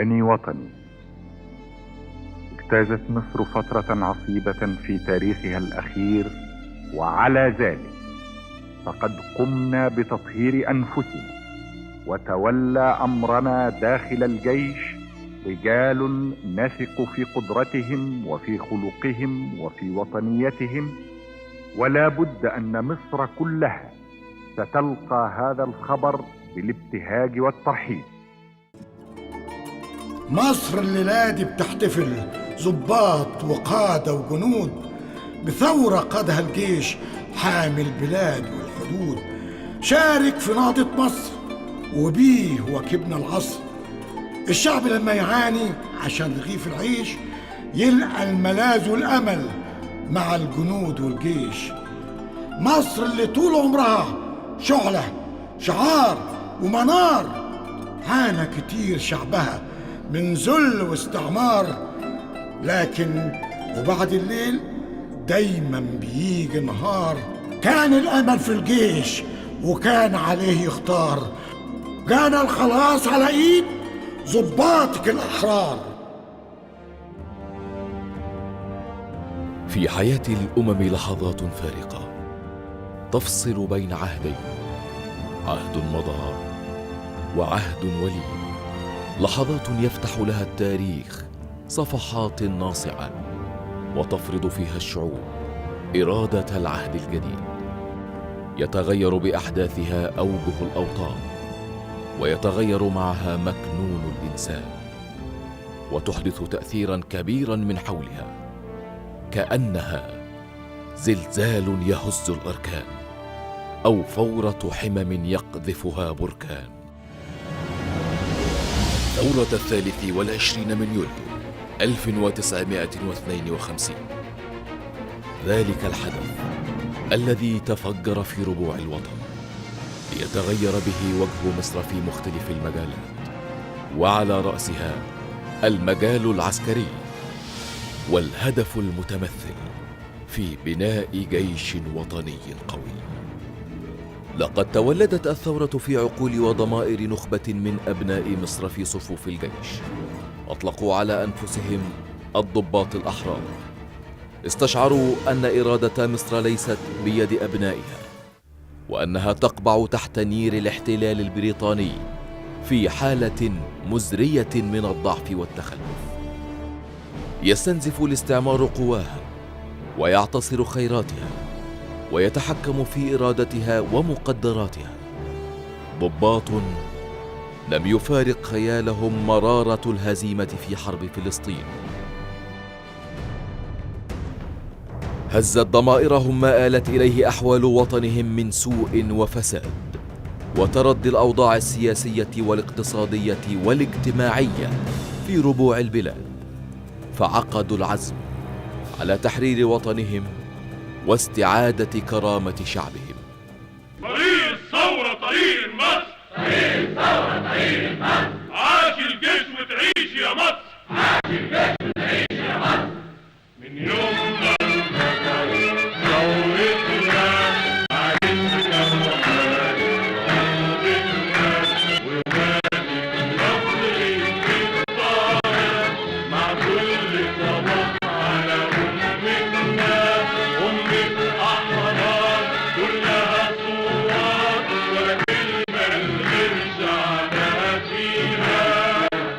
بني وطني، اجتازت مصر فترة عصيبة في تاريخها الأخير، وعلى ذلك فقد قمنا بتطهير أنفسنا، وتولى أمرنا داخل الجيش رجال نثق في قدرتهم وفي خلقهم وفي وطنيتهم، ولا بد أن مصر كلها ستلقى هذا الخبر بالابتهاج والترحيب. مصر الليلة دي بتحتفل ضباط وقادة وجنود بثورة قادها الجيش حامي البلاد والحدود. شارك في نهضة مصر وبيه واكبنا العصر. الشعب لما يعاني عشان رغيف العيش يلقى الملاذ والأمل مع الجنود والجيش. مصر اللي طول عمرها شعلة شعار ومنار، عانى كتير شعبها من ذل واستعمار، لكن وبعد الليل دايما بيجي نهار. كان الأمل في الجيش وكان عليه يختار، كان الخلاص على إيد ضباطك الأحرار. في حياة الأمم لحظات فارقة تفصل بين عهدين، عهد مضى وعهد ولي. لحظات يفتح لها التاريخ صفحات ناصعة وتفرض فيها الشعوب إرادة العهد الجديد. يتغير بأحداثها أوجه الأوطان، ويتغير معها مكنون الإنسان، وتحدث تأثيرا كبيرا من حولها، كأنها زلزال يهز الأركان أو فورة حمم يقذفها بركان. ثورة 23 من يوليو 1952، ذلك الحدث الذي تفجر في ربوع الوطن ليتغير به وجه مصر في مختلف المجالات، وعلى رأسها المجال العسكري، والهدف المتمثل في بناء جيش وطني قوي. لقد تولدت الثورة في عقول وضمائر نخبة من أبناء مصر في صفوف الجيش، أطلقوا على أنفسهم الضباط الأحرار. استشعروا أن إرادة مصر ليست بيد أبنائها، وأنها تقبع تحت نير الاحتلال البريطاني في حالة مزرية من الضعف والتخلف. يستنزف الاستعمار قواها ويعتصر خيراتها ويتحكم في إرادتها ومقدراتها. ضباط لم يفارق خيالهم مرارة الهزيمة في حرب فلسطين. هزت ضمائرهم ما آلت إليه أحوال وطنهم من سوء وفساد، وتردي الأوضاع السياسية والاقتصادية والاجتماعية في ربوع البلاد، فعقدوا العزم على تحرير وطنهم واستعادة كرامة شعبهم. طريق الثورة طريق مصر، طريق الثورة طريق مصر، عاش الجيش وتعيش يا مصر، عاش الجيش وتعيش يا مصر. من يوم ما ثورتنا عرفنا وحالتنا ومالك مصر الطاهر مع كل صباح على أمتنا، أمة أحرار كلها صور ولا كلمة غير شعبها فيها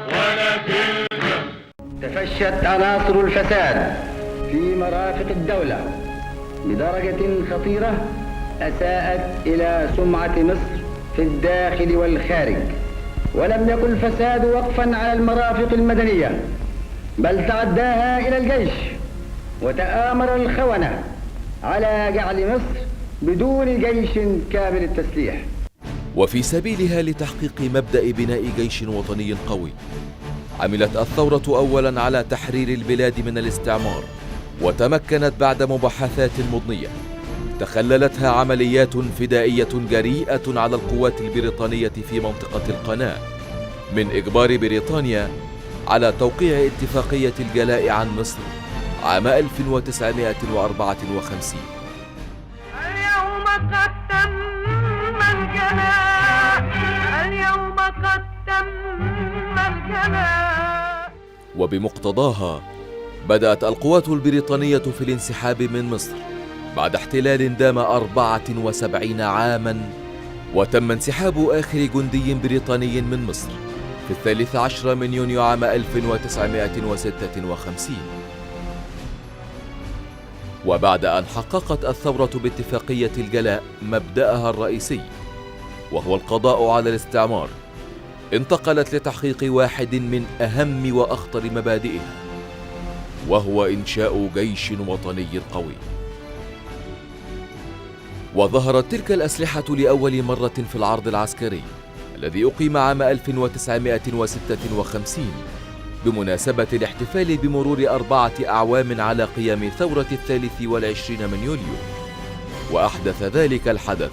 ولا كلمة. تفشت عناصر الفساد في مرافق الدولة بدرجة خطيرة أساءت إلى سمعة مصر في الداخل والخارج، ولم يكن الفساد وقفا على المرافق المدنية، بل تعداها إلى الجيش، وتآمر الخونة على جعل مصر بدون جيش كامل التسليح. وفي سبيلها لتحقيق مبدأ بناء جيش وطني قوي، عملت الثورة أولا على تحرير البلاد من الاستعمار، وتمكنت بعد مباحثات مضنية تخللتها عمليات فدائية جريئة على القوات البريطانية في منطقة القناة من إجبار بريطانيا على توقيع اتفاقية الجلاء عن مصر عام 1954. اليوم قد تم الجلاء، اليوم قد تم الجلاء. وبمقتضاها بدأت القوات البريطانية في الانسحاب من مصر بعد احتلال دام 74 عاماً، وتم انسحاب آخر جندي بريطاني من مصر في 13 من يونيو عام 1956. وبعد أن حققت الثورة باتفاقية الجلاء مبدأها الرئيسي وهو القضاء على الاستعمار، انتقلت لتحقيق واحد من أهم وأخطر مبادئها، وهو إنشاء جيش وطني قوي. وظهرت تلك الأسلحة لأول مرة في العرض العسكري الذي أقيم عام 1956 بمناسبة الاحتفال بمرور 4 أعوام على قيام ثورة 23 من يوليو. وأحدث ذلك الحدث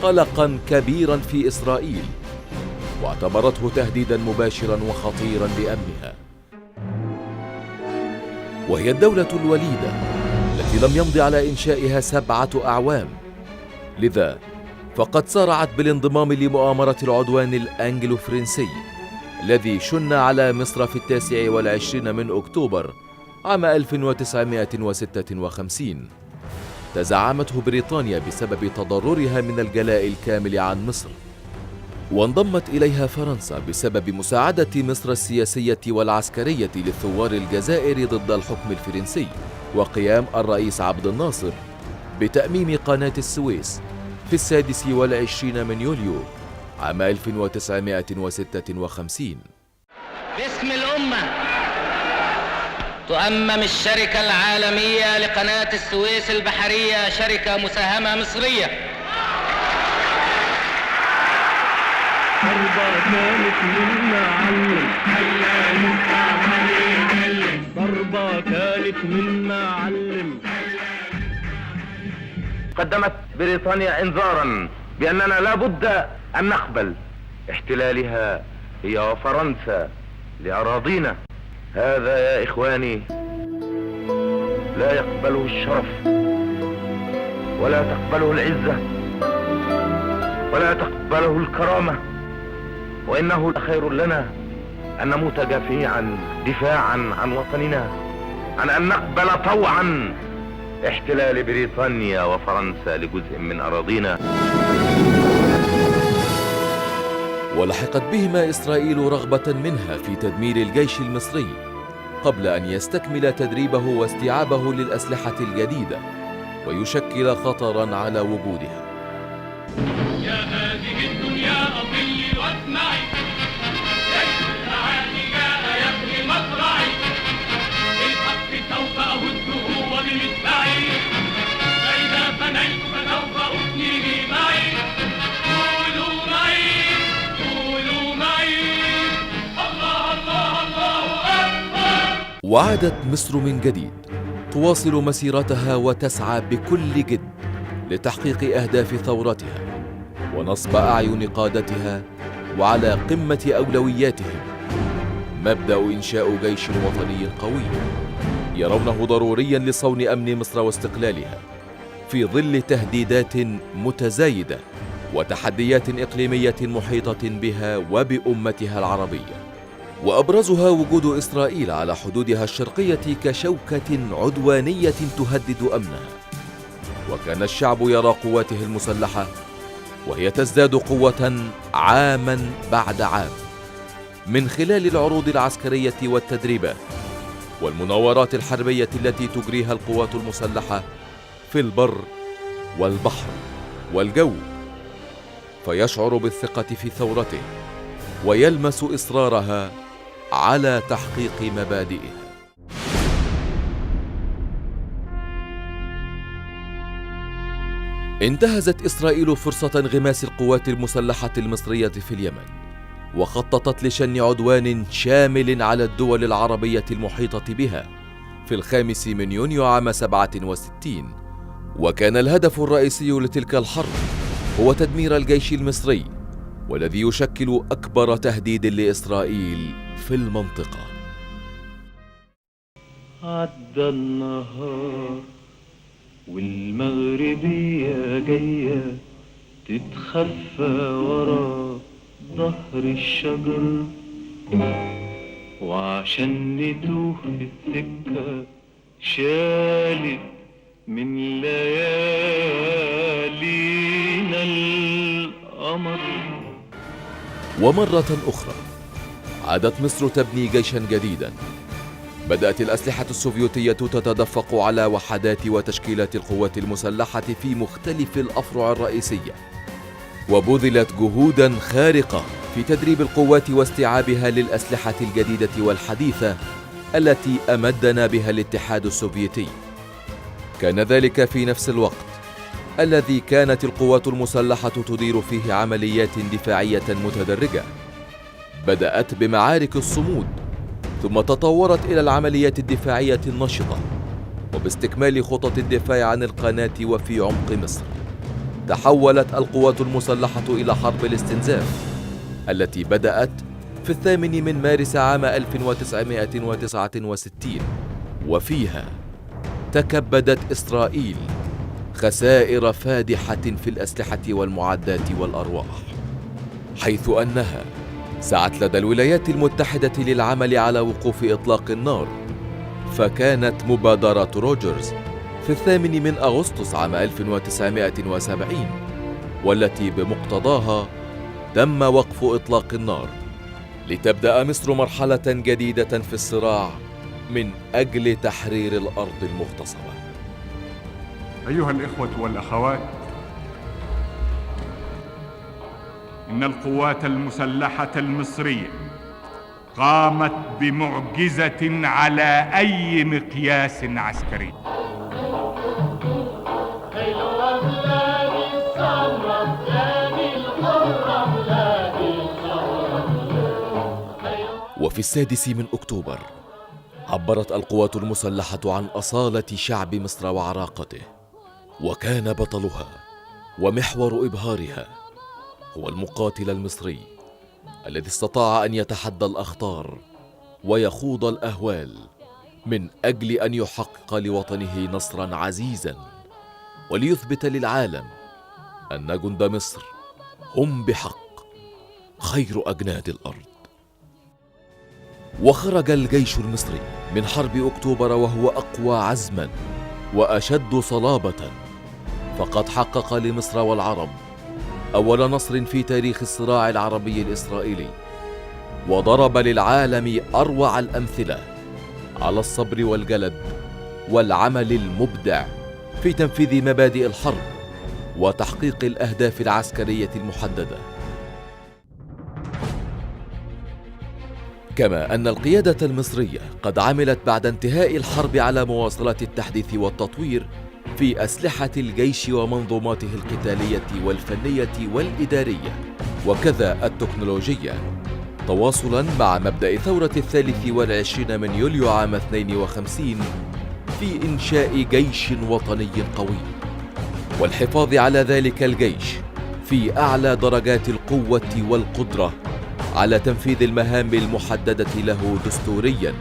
قلقا كبيرا في إسرائيل، واعتبرته تهديدا مباشرا وخطيرا لأمنها، وهي الدولة الوليدة التي لم يمض على إنشائها 7 أعوام، لذا فقد سارعت بالانضمام لمؤامرة العدوان الأنجلو-فرنسي الذي شن على مصر في 29 من أكتوبر عام 1956. تزعمته بريطانيا بسبب تضررها من الجلاء الكامل عن مصر، وانضمت إليها فرنسا بسبب مساعدة مصر السياسية والعسكرية للثوار الجزائر ضد الحكم الفرنسي، وقيام الرئيس عبد الناصر بتأميم قناة السويس في 26 من يوليو عام 1956. باسم الأمة تؤمم الشركة العالمية لقناة السويس البحرية شركة مساهمة مصرية. ضربة كانت من معلم، ضربة كانت من معلم. قدمت بريطانيا انذارا بأننا لا بد أن نقبل احتلالها هي وفرنسا لأراضينا. هذا يا إخواني لا يقبله الشرف، ولا تقبله العزة، ولا تقبله الكرامة، وإنه لخير لنا أن نموت جميعا دفاعا عن وطننا، عن أن نقبل طوعا احتلال بريطانيا وفرنسا لجزء من أراضينا. ولحقت بهما إسرائيل رغبة منها في تدمير الجيش المصري قبل أن يستكمل تدريبه واستيعابه للأسلحة الجديدة ويشكل خطراً على وجودها. يا هذه الدنيا أطلي واسمعي، جيش الأعادي جاء يبني مصرعي، بالحق سوف أهده وبمدفعي، فإذا فنيت فسوف أفنيه معي. قولوا معي، قولوا معي، الله الله الله أكبر. وعادت مصر من جديد تواصل مسيرتها وتسعى بكل جد لتحقيق أهداف ثورتها ونصب أعين قادتها وعلى قمة أولوياتهم مبدأ إنشاء جيش وطني قوي يرونه ضروريا لصون أمن مصر واستقلالها في ظل تهديدات متزايدة وتحديات إقليمية محيطة بها وبأمتها العربية، وأبرزها وجود إسرائيل على حدودها الشرقية كشوكة عدوانية تهدد أمنها. وكان الشعب يرى قواته المسلحة وهي تزداد قوة عاما بعد عام من خلال العروض العسكرية والتدريبات والمناورات الحربية التي تجريها القوات المسلحة في البر والبحر والجو، فيشعر بالثقة في ثورته ويلمس إصرارها على تحقيق مبادئها. انتهزت إسرائيل فرصة انغماس القوات المسلحة المصرية في اليمن، وخططت لشن عدوان شامل على الدول العربية المحيطة بها في 5 من يونيو عام 67. وكان الهدف الرئيسي لتلك الحرب هو تدمير الجيش المصري، والذي يشكل أكبر تهديد لإسرائيل في المنطقة. عدى النهار والمغربية جاية تتخفى ورا ظهر الشجر، وعشان نتوه في السكة شالت من ليالينا القمر. ومرة أخرى عادت مصر تبني جيشا جديدا. بدأت الأسلحة السوفيتية تتدفق على وحدات وتشكيلات القوات المسلحة في مختلف الأفرع الرئيسية، وبذلت جهودا خارقة في تدريب القوات واستيعابها للأسلحة الجديدة والحديثة التي أمدنا بها الاتحاد السوفيتي. كان ذلك في نفس الوقت الذي كانت القوات المسلحة تدير فيه عمليات دفاعية متدرجة، بدأت بمعارك الصمود ثم تطورت إلى العمليات الدفاعية النشطة، وباستكمال خطط الدفاع عن القناة وفي عمق مصر تحولت القوات المسلحة إلى حرب الاستنزاف التي بدأت في 8 مارس عام 1969، وفيها تكبدت إسرائيل خسائر فادحة في الأسلحة والمعدات والأرواح، حيث أنها سعت لدى الولايات المتحدة للعمل على وقوف إطلاق النار، فكانت مبادرة روجرز في 8 أغسطس عام 1970، والتي بمقتضاها تم وقف إطلاق النار لتبدأ مصر مرحلة جديدة في الصراع من أجل تحرير الأرض المغتصبة. أيها الإخوة والأخوات، إن القوات المسلحة المصرية قامت بمعجزة على أي مقياس عسكري. وفي 6 أكتوبر عبرت القوات المسلحة عن أصالة شعب مصر وعراقته، وكان بطلها ومحور إبهارها هو المقاتل المصري الذي استطاع أن يتحدى الأخطار ويخوض الأهوال من أجل أن يحقق لوطنه نصرا عزيزا، وليثبت للعالم أن جند مصر هم بحق خير أجناد الأرض. وخرج الجيش المصري من حرب أكتوبر وهو أقوى عزما وأشد صلابة، فقد حقق لمصر والعرب أول نصر في تاريخ الصراع العربي الإسرائيلي، وضرب للعالم أروع الأمثلة على الصبر والجلد والعمل المبدع في تنفيذ مبادئ الحرب وتحقيق الأهداف العسكرية المحددة. كما أن القيادة المصرية قد عملت بعد انتهاء الحرب على مواصلة التحديث والتطوير في أسلحة الجيش ومنظوماته القتالية والفنية والإدارية وكذا التكنولوجية، تواصلا مع مبدأ ثورة 23 من يوليو عام 52 في إنشاء جيش وطني قوي والحفاظ على ذلك الجيش في أعلى درجات القوة والقدرة على تنفيذ المهام المحددة له دستوريا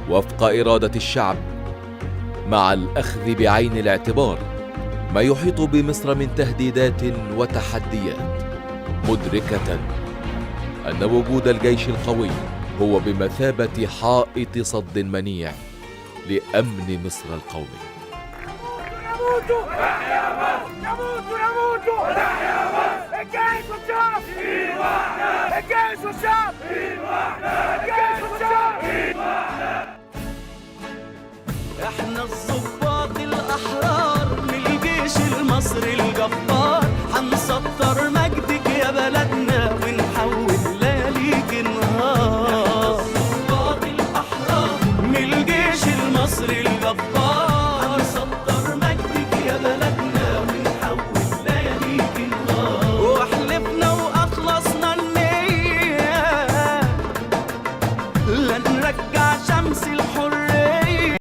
وفق إرادة الشعب، مع الأخذ بعين الاعتبار ما يحيط بمصر من تهديدات وتحديات، مدركة أن وجود الجيش القوي هو بمثابة حائط صد منيع لأمن مصر القومي. يموتوا يموتوا يموتوا الجيش والشعب، الجيش والشعب، الجيش والشعب. احنا الضباط الاحرار من الجيش المصري الجبار، هنسطر مجدك يا بلدنا ونحول لياليك نهار. احنا الضباط الاحرار من الجيش المصري الجبار.